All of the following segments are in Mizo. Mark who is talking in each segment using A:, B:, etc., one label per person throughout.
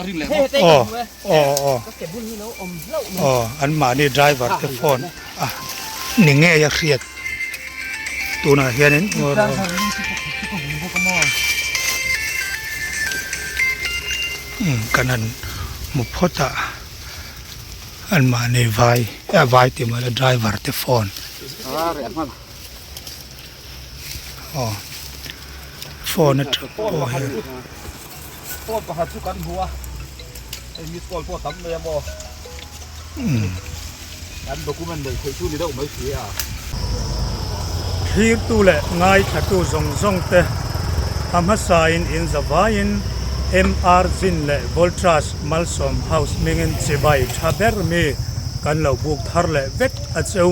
A: Aw aw aw aw an mahni driver te phone a ni ngei a hriat tunah hianin umm kan han hmu phawt a an mahni vai a vai tih mai la driver te phone aw phone atang pawh hian.
B: Phone pakhat chu kan hmu a, hei miss call pawh tam mai a maw? Kan document neih theih chu ni deuh mai si a.
A: Thlirtu leh ngaithlatu zawng zawng te a hmasain in zavaiin MR Zin leh Voltrash Malsawm House hmingin chibai tha ber mi kan lo buk thar leh vek a cheu.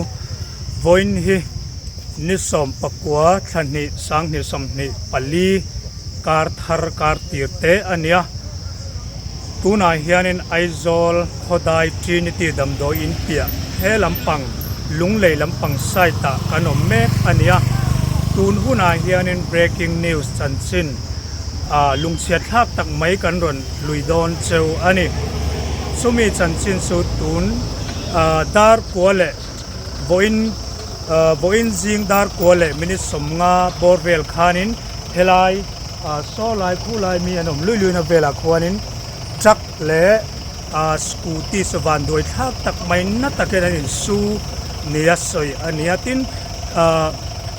A: Vawiin hi ni 19 thla hnih 20 24 Kar thar kar tir te a nia. Tunah hianin Aizawl Khawdai Trinity damdawi in piah he lampang Lunglei lampang side ah kan awm mek a nia. Tun hunah hianin breaking news chanchin ah lungchhiat thlak tak mai kan rawn lui dawn cheu a ni. Chumi chanchin chu tun dar kua leh vawiin vawiin zing dar kua leh minute 50 bawr vel khanin Helai saw lai khu lai mi an awm lui lui na velah khuanin truck leh scooty chu van duai thlak tak mai na takin an insu nia sawi a ni a tin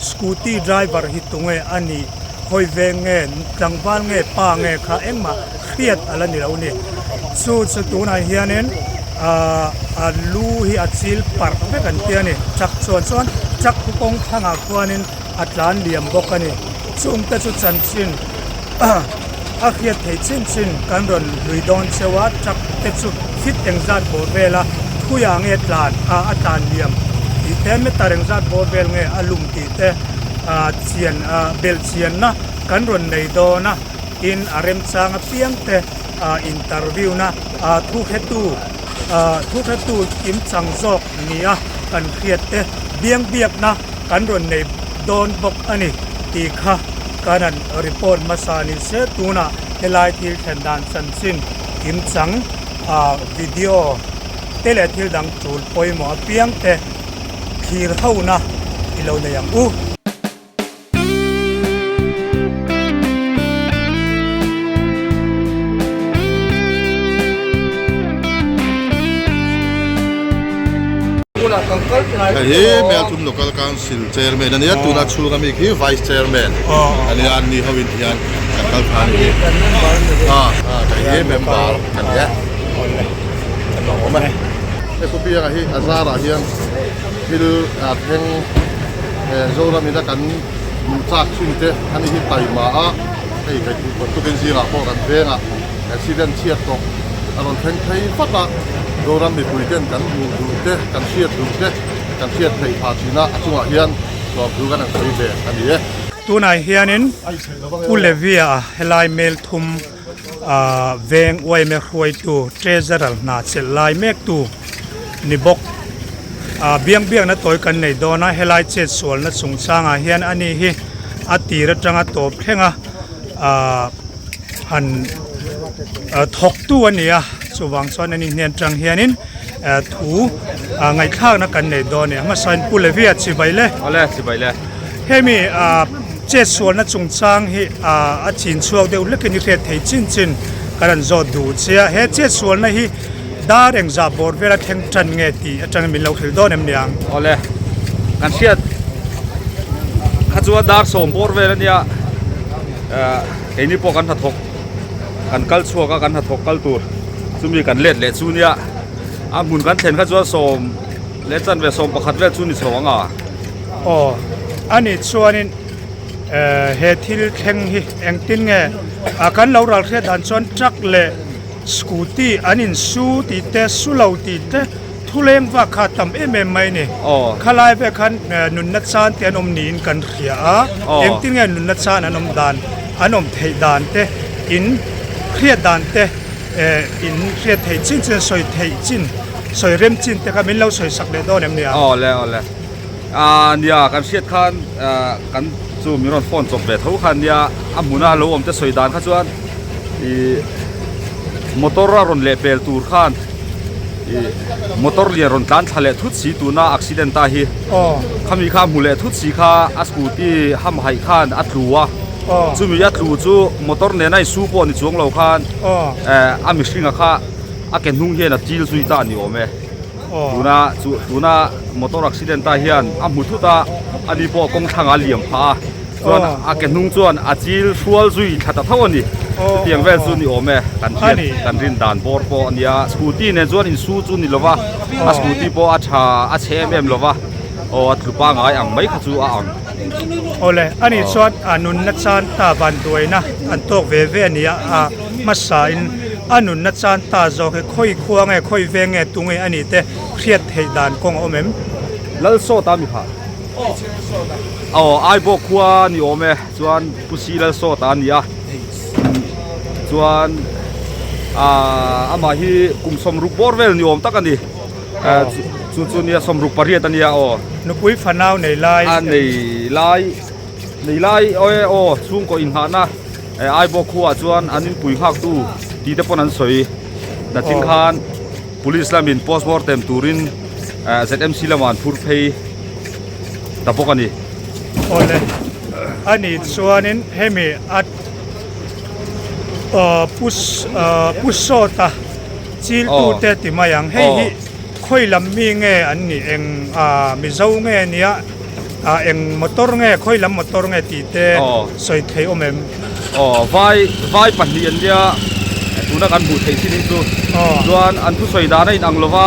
A: scooty driver hi tunge a nih hawi veng nge tlangval nge pa nge kha engmah hriat a la ni lo a ni chu chu tunah hianin a lu hi a chil parh vek an tia ni truck chuan chuan truck kawng thlangah khuanin. A tlan liam bawk a ni. Chungte chu chanchin a hriat theih chin chin kan rawn hlui dawn cheu a, truck te chu fit engzat bawr vel a, thuiah nge tlan a a tlan liam tih te, meter engzat bawr vel nge a lum tih te chian belh chianna kan rawn nei dawn a, tin a remchang apiang te interview na thu hretu thu hretu kimchang zawk nia kan hriat te biang biakna. Kan rawn nei dawn bawk a ni tih kha kan han report hmasa ni se tunah helai thil thlen dan chanchin kimchang ah video te leh thil dang tul pawimawh apiang te thlir ho na i lo nei ang u.
C: Hei hi Melthum Local Council Chairman a nia, tuna chhunga mi khi Vice Chairman a nia, an ni ho in hian kan kal thla a ni hi. Hei hi member ka ni e, kan lo awm e. Hei pu Pianga hi a zarah hian thil thleng Zoram ina kan hmuh chak thin te a ni hi taima a, hei hei tukin zingah pawh kan vengah accident chhiat tawh a rawn thleng phei vat a, Zoram mipui ten kan hmuh duh te, kan hriat duh te, kan hriat theih phah thin a, a chungah hian hlawm thu kan han sawi ve a ni e.
A: Tunah hianin Pu Levia helai Melthum veng uaime hruaitu Treasurer hna chelh lai mektu ni bawk biang biakna tawi kan nei dawn a, helai chetsualna chungchangah hian ani hi a tir atanga tawp thleng a. Han thawktu a ni a chuvang chuan ani hnen tang hianin thu ngaihthlakna kan nei dawn a ni a hmasain Pu Levia chibai le
B: Awle chibai le
A: hemi chetsualna chungchang hi a chin chhuak deuh hlekin i hriat thei chin chin kan han zawt duh che a he chetsualna hi dar engzah bawr vela thleng tan nge tih atangin min lo hrilh dawn em niang
B: Awle kan hriat kha chuan dar sawm bawr vel a nia. Keini pawh kan hnathawk kan kal chhuak a kan hnathawk kal tur chumi kan let leh chu nia a hmun kan thlen kha chuan sawm leh chanve 11 vel chu ni chho ang a.
A: Aw a nih chuanin he thil thleng hi engtin nge kan lo ral hriat dan chuan truck leh scooty an insu tih te su lo tih te. Thuleng vak kha tam em em mai ni. Khalai vek khan nunna chan te an awm niin kan hria a, engtin nge nunna chan an awm dan, an awm theih dan te, in hriat dan te, in hriat theih chin chin, sawi theih chin, sawi rem chin te kha min lo sawi sak leh dawn em nia?
B: Aw le aw le. Nia kan hriat khan kan chu min rawn phone chawp ve tho khan nia a hmuna lo awm te sawi dan kha chuan ih. Motor a rawn lehpel tur khan ih motor lian rawn tlan thla leh thut si tuna accident ta hi khami kha hmu leh thut si kha a scooty hamhaih khan a tlu a chumi a tlu chu motor nena insu pawh ni chuang lo khan eh a mihringa kha a ke hnung hian a chil zui ta a ni awm e. Tuna chu tuna motor accident ah hian a hmu thut a, ani pawh kawng thlangah a liam phah a, chuan a ke hnung chuan a chil hrual zui thla ta tho a ni. Chutiang vel chu ni awm e, kan hriat kan rin dan bawr pawh a nia, scooty nen chuan insu chu ni lova, a scooty pawh a tha a chhe em em lova, aw a tlu pangai ang mai kha chu a ang.
A: Awle, ani chuan a nunna chan ta van duaina an tawk ve ve a ni a, a hmasa in a nunna chan ta zawk hi khawi khua nge khawi veng nge tu nge a nih te hriat theih dan kawng a awm em?
B: Lalsawta mi kha. Aw, Aibawk khua ni awm e, chuan Pu Si Lalsawta a ni a, chuan aaa amah hi kum 60 bawr vel ni awm tak a ni. Chu chu nia 68 a nia aw.
A: Nupui fanau nei lai.
B: A nei lai nei lai aw e aw chhungkaw inghahna Aibawk khuaah chuan an inpui nghaktu tih te pawn an sawi. Nachin khan police lamin postmortem turin ZMC lamah an phur phei ta bawk a ni.
A: Awle ani chuanin hemi a pu sawta. Chiltute ti mai ang. Hei hi khawi lam mi nge an nih eng ah Mizo nge nia ah eng motor nge khawi lam motor nge tih te sawi thei awm em?
B: Aw vai vai pahnih an nia tuna kan hmuh theih chin hi chu chuan an thusawi dan a inang lova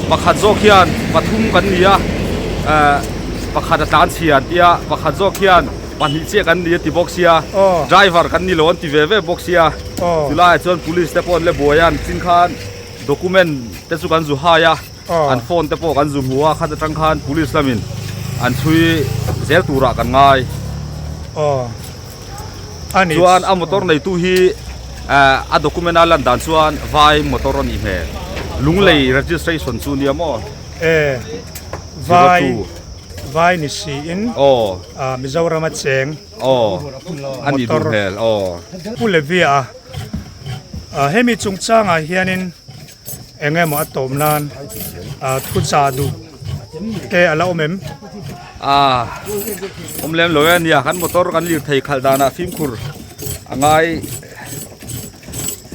B: pakhat zawk hian pathum kan ni a eh pakhat a tlan chhia an tia pakhat zawk hian pahnih chiah kan ni a ti bawk sia driver kan ni lo an ti ve ve bawk sia. Chulaiah chuan police te pawh an la buai a, an chin khan document te chu kan zu hai a, an phone te pawh kan zu hmu a, khat atang khan police lamin an chhui zel turah kan ngai. Chuan a motor neitu hi a document a lan dan chuan vai motor a nih hmel, Lunglei registration chu nia maw?
A: Vai vai ni siin Mizoram a cheng.
B: Aw a nih duh hmel aw.
A: Pu Levia a hemi chungchangah hianin eng emaw a tawm nan thu chah duh te a la awm em?
B: A awm lem lo e nia kan motor kan lirthei khalh danah fimkhur a ngai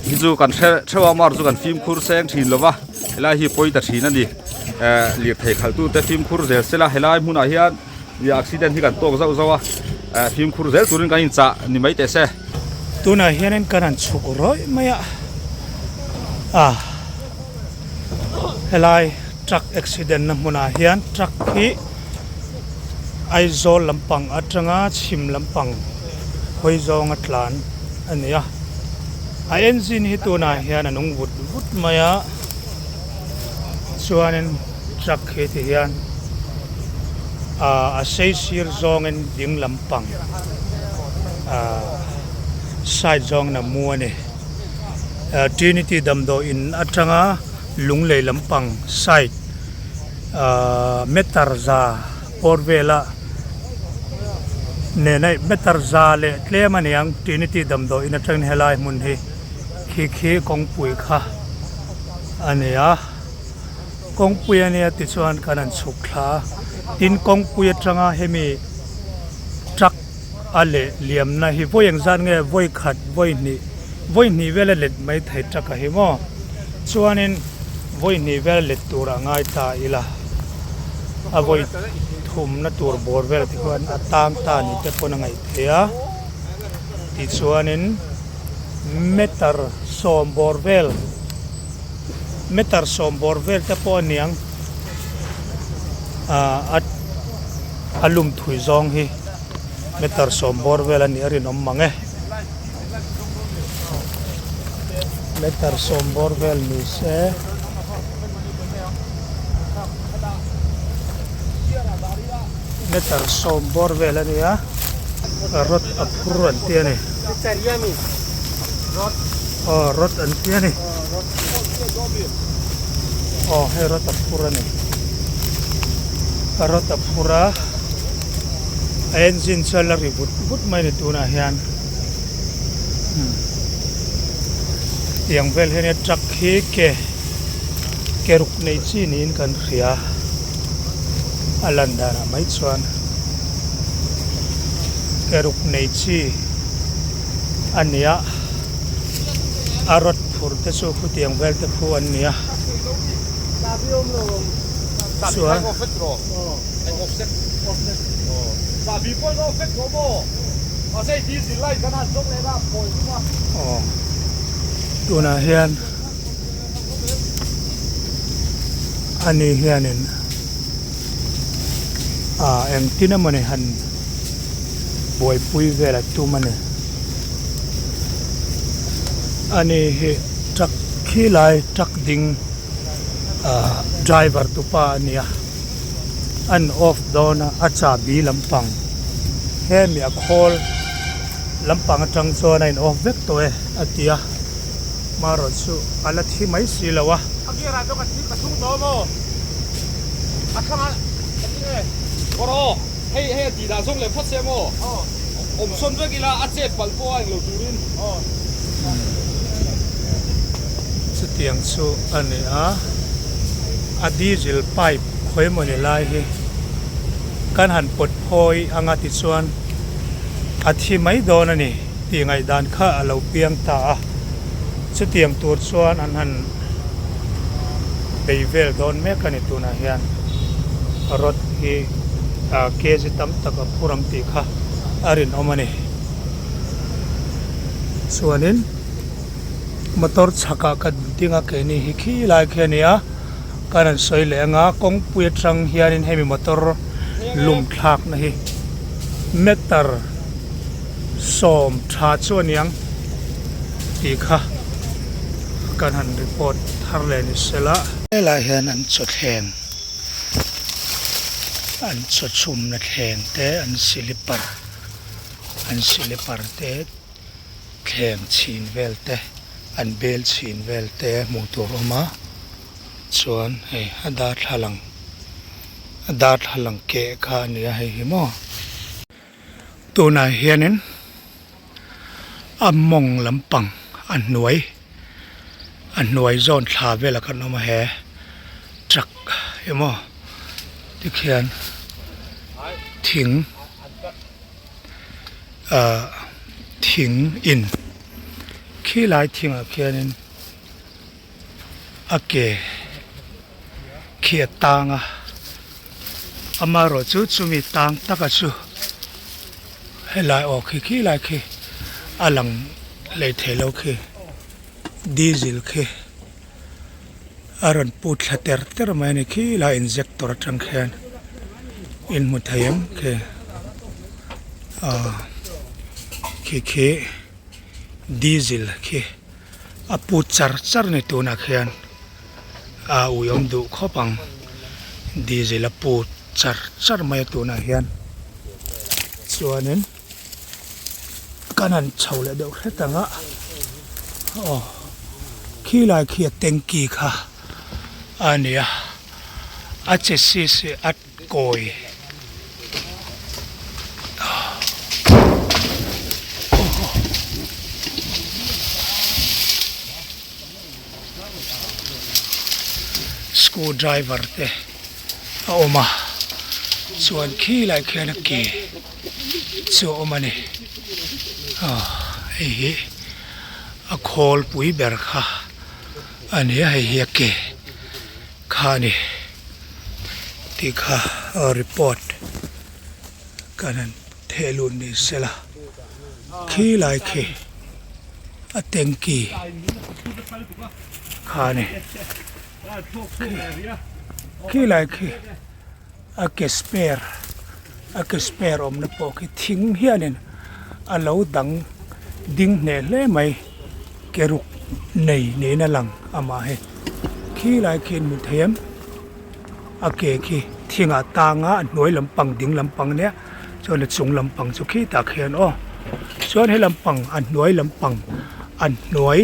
B: hi chu kan hre theuh a mar chu kan fimkhur seng thin lo va helai hi pawi ta thin a ni lirthei khalhtute fimkhur zel sela helai hmunah hian. Nia accident hi kan tawk zauh zauh a, fimkhur zel turin kan inchah ni mai teh se.
A: Tunah hianin kan han chhuk rawih mai a, ah helai truck accident na hmunah hian truck hi Aizawl lampang atanga chhim lampang hawi zawnga tlan a ni a, a engine hi tunah hian a nung vut vut mai a, chuanin. Truck hi ti hian ah a sei sir zawngin ding lampang ah side zawngin a mu a ni. Ah Trinity damdawi in atanga Lunglei lampang side ah meter za pawr vela nena meter za leh tlem a niang Trinity damdawi in atangin helai hmun hi khi khi kawngpui kha a ni a. Kawngpui a nia tichuan kan han chhuk thla a, tin kawngpui atanga hemi truck a leh liamna hi vawi engzat nge vawi khat vawi hnih vawi hnih vel a let mai thei truck a hi maw chuanin vawi hnih vel a let tur a ngai ta ila a vawi thumna tur bawr vel te khuan a tang ta ni te pawn a ngaih theih a tichuanin meter sawm bawr vel. Meter sawm bawr vel te pawh a niang ah a lum thui zawng hi meter sawm bawr vel a nih a rinawm mang e meter sawm bawr vel ni se meter sawm bawr vel a ni a rod a phur an ti a ni aw rod an ti a ni. Aw hei rod a phur a ni rod a phur a a engine chu a la ri vut vut mai a ni tunah hian umm. Tiang vel hian nia truck hi ke ke ruk nei chi niin kan hria a lan danah mai chuan ke ruk nei chi a ni a a rawt phur te chu khutiang vel te khu an ni a chuan. Aw tunah hian ani hianin ah engtin emawni han buaipui vel a tum a ni ani hi truck khilai truck ding ah driver tupa a ni a. an off dawn a a chahbi lampang hemi a khawl lampang atang chuan a in off vek tawh e a ti a marawh chu a la thi mai si lo a.
B: A gear ah chuan ka thi ka chhung tawh maw a thlang ah ka ti nge kawr aw hei hei a tih dah zawng leh phawt se maw awm sawn vek ila a chet palh pawh a englo turin.
A: Chutiang chu a ni a. A diesel pipe khawi mawni lai hi kan han pawt phawi anga tichuan a thi mai dawn a ni tih ngaihdan kha a lo piang ta a. Chutiang tur chuan an han bei vel dawn mek a ni tunah hian rod hi kg tam tak a phur ang tih kha a rinawm a ni. Chuanin motor chhakah ka ding a keini hi khi lai khi a ni a kan han sawi leh ang a kawngpui atang hianin hemi motor lum thlakna hi meter sawm tha chu a niang tih kha kan han report thar leh ni sela. Helai hian an chawthleng an chawchhumna thleng te an silipar. An silipar te thleng chhin vel te an bel chhin vel te hmuh tur a awm a chuan hei a darthlalang a darthlalang keh kha a ni a hei hi maw tunah hianin a mawng lampang a hnuai a hnuai zawn thla velah khan a awm a he truck emaw tikhian thing. Ahh thing in khilai thingah khianin a ke khi a tang a amaherawh chu chumi tang taka chu helai aw khi khilai khi a lang leh thei lo khi diesel khi a rawn put thla ter ter mai a ni khilai injector atang khian in hmu thei em khi ah khi khi diesel khi a put char char a ni tunah khian a uiawm duh khawp ang diesel a put char char mai a tunah hian chuanin. Kan han chho leh deuh hret ang a aw khilai khi a tanky kha a ni a a che si si a kawi screw driver te a awm a chuan khilai khian a ke. Chu a awm a ni aw hei hi a khawl pui ber kha a ni a hei hi a ke kha a ni tih kha report kan han theh lut ni sela khilai khi a tanky kha a ni khilai khi. A ke spare a ke spare awmna pawh khi thing hianin a lo dang ding hneh hle mai ke ruk nei niin a lang amah hi khilai khi an hmu thei em a ke khi thingah tanga a hnuai lampang ding lampang ania chuan a chung lampang chu khitah khian aw chuan he lampang a hnuai lampang a hnuai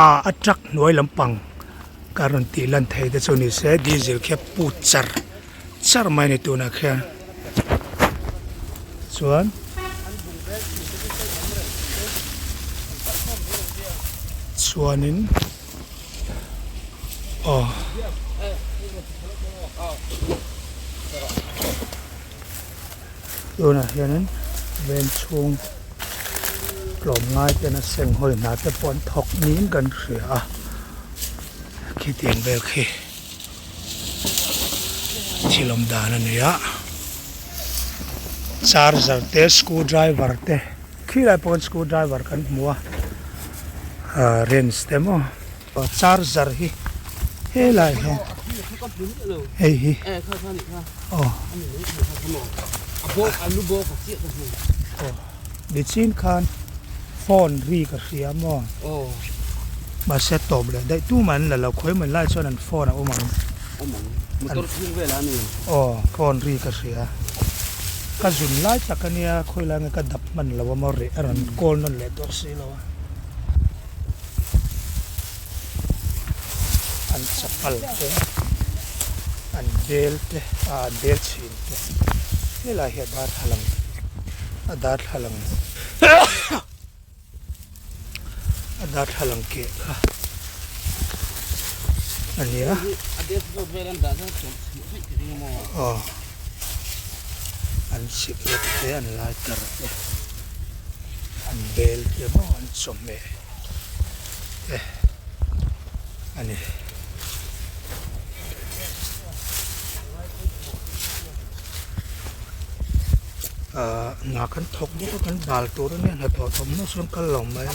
A: ah a truck hnuai lampang. Ka rawn tih lan thei te chu ni se diesel khi a put char char mai a ni tunah khian chuan. Chuanin aw. Tunah hianin veng chhung tlawmngai ten a seng hawi hna te pawh an thawk niin kan hria a khitiang vel khi thil awm dan a ni a charger te screw driver te khilai pawh screw driver kan hmu a ah wrench te maw. Charger hi helai hian hei hi aw aw nichin khan phone ri ka hria maw mahse tawp leh daih tumah an la lo khawi mai lai chuan an phone a awm ang aw phone ri ka hria ka zun lai tak ania khawi lai nge ka dap hman lo a maw reh a rawn call nawn leh tawh si lo a. An chapal te an bel te ah an bel chhin te helai hi a darthlalang a darthlalang a darthlalang keh kha a ni a aw an sikret te an lighter te. An bel te maw an chawhmeh te a ni. Ahh hna kan thawk bawk a kan bal tur a nia hnathawh thawmhnaw chuan kal lo mai a.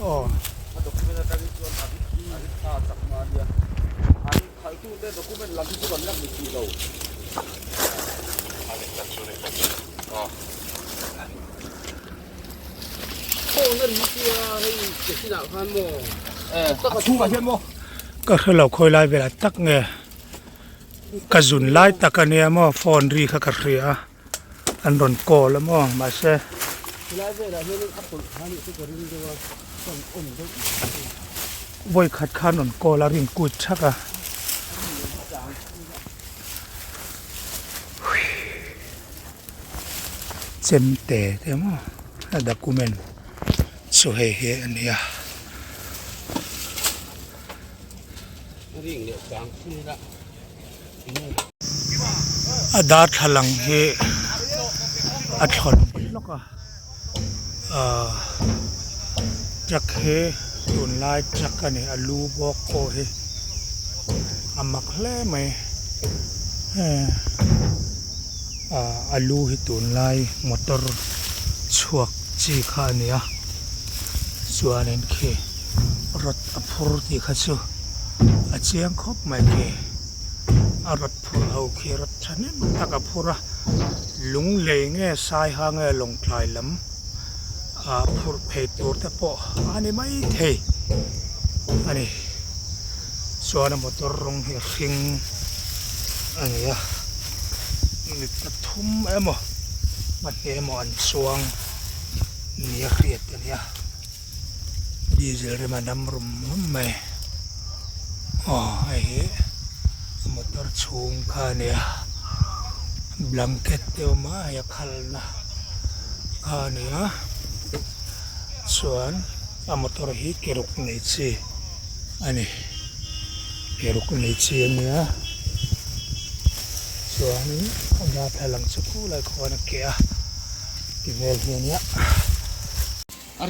A: Aw. Ka hre lo khawi lai velah tak nge ka zun lai tak a nia maw phone ri kha ka hria a an rawn call a maw mahse vawi khat khan rawn call a rin kut thak a. Chemte te maw a document chu hei hi a nia. A darthlalang hi a thlawn hlawk a ahh truck hi tunlai truck a ni a lu bawk pawh hi a mak hle mai ahh a lu hi tunlai motor chhuak chi kha a ni a chuanin khi rod a phur tih kha chu a chiang khawp mai khi a rod phur ho khi rod thahnem tak a phur a lung lei nge sai ha nge lawngtlai lam ah phurh phei tur te pawh a ni maithei a ni chuan a motor rawng hi a hring a ni a mi pathum emaw pahnih emaw an chuang nia hriat a ni a. Diesel rem a dam rum rum mai aw hei hi motor chhung kha a nia blanket te a awm a hei a khalna kha a ni a chuan a motor hi ke ruk nei chi a ni ke ruk nei chi a nia chuanin a darthlalang chu khulai khuan a keh a ti vel hi a nia. Aw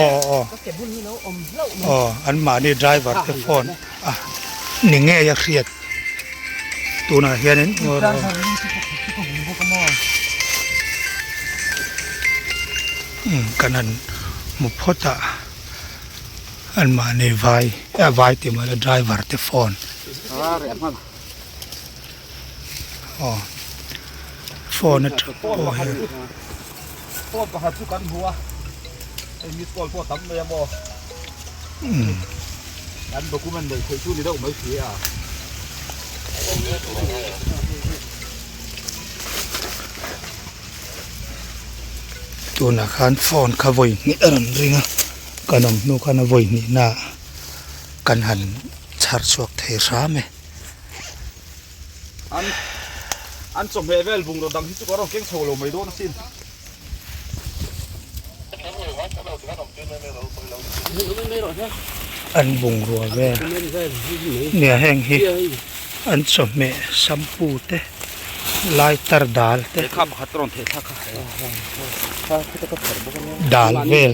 A: aw aw aw an mahni driver te phone a ni ngei a hriat tunah hianin umm kan han hmu phawt a an mahni vai a vai tih mai lo driver te phone aw phone atang pawh hian.
B: Phone pakhat chu kan hmu a, hei miss call pawh tam mai a maw? Kan document neih theih chu ni deuh mai si a.
A: Tunah khan phone kha vawi hnih a rawn ring a, kan awm hnu khan a vawi hnihna ah kan han chhar chhuak thei hram e.
B: An an chawhmeh vel bungraw dang hi chu ka rawn keng chho lo mai dawn asin.
A: An bungrua vel nia heng hi an chawhmeh shampoo te lighter dal te dal vel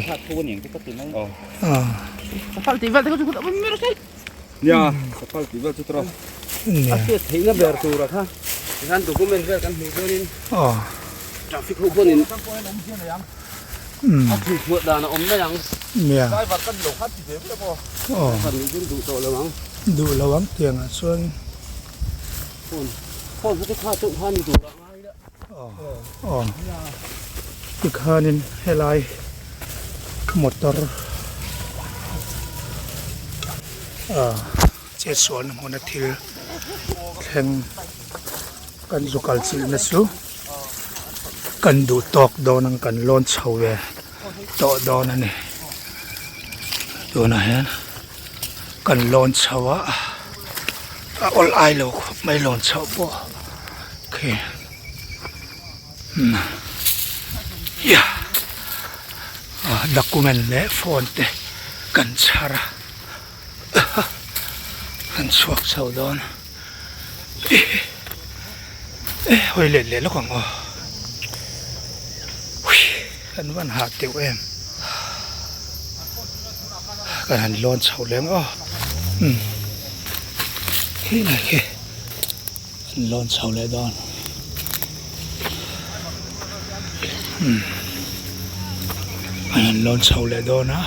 A: nia duh lo ang tiang ah chuan aw tikhanin helai motor ah chetsualna hmuna thil thleng kan zu kal chilhna chu kan duh tawk dawn ang kan lawn chho ve tawh dawn a ni tunah hian kan lawn chho a a awl ai lo khawp mai lawn chhoh pawh khi document leh phone te kan chhar a kan chhuak chho dawn e hawi let leh lawk ang aw kan van hah teuh em kan han lawn chho leh ang aw umm khi lai khi an lawn chho leh dawn umm an han lawn chho leh dawn a.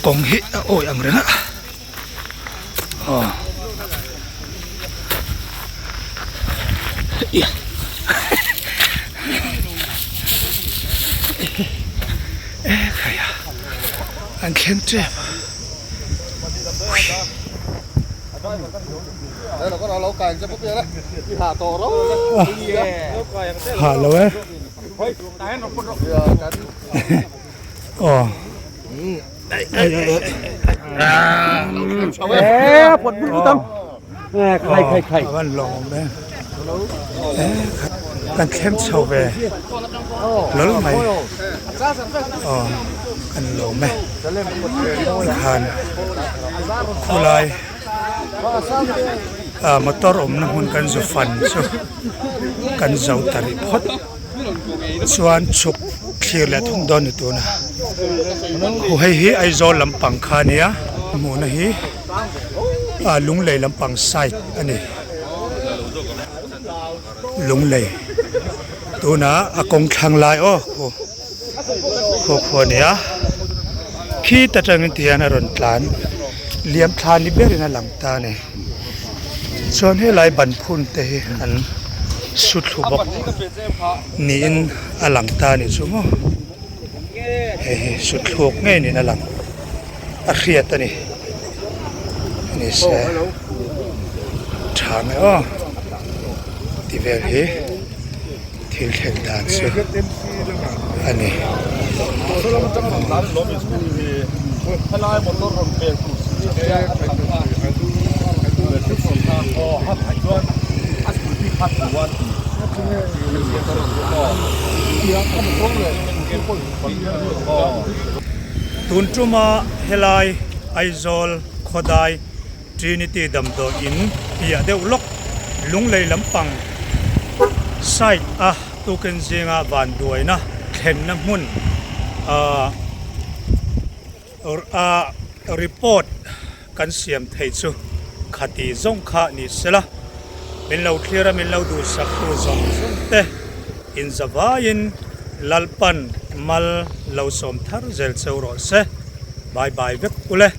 A: Kawng hi a awi ang reng a aw ia e khai a an thleng tep ha lo e Aw kan thleng chho ve hlawl mai aw kan lawm e tikhan khulai ah motor awmna hmun kan zu fan chu kan zo ta rih phawt. Chuan chhuk thlir leh thung dawn ni tuna khu hei hi Aizawl lampang kha a nia hmuhna hi ah Lunglei lampang side a ni Lunglei tunah a kawng thlang lai aw khu khu khu a nia khita tangin ti hian a rawn tlan liam thla ni berin a lang ta a ni. Chuan helai ban phun te hi an su thlu bawk niin a lang ta a nih chu maw hei hi su thluk ngei niin a lang a hriat a ni ni se tha mai aw ti vel hi thil thlen dan chu a ni. Tun tuma helai Aizawl khawdai Trinity damdawi in piah deuh lawk Lunglei lampang side a tukin zinga vanduaina thlenna hmun ah ah report kan siam thei chu khati zawng kha ni sela min lo thlir a min lo duhsak tu zawng zawng te inzavaiin Lalpan mal lo sawm thar zel cheu rawh se bye bye vek ule.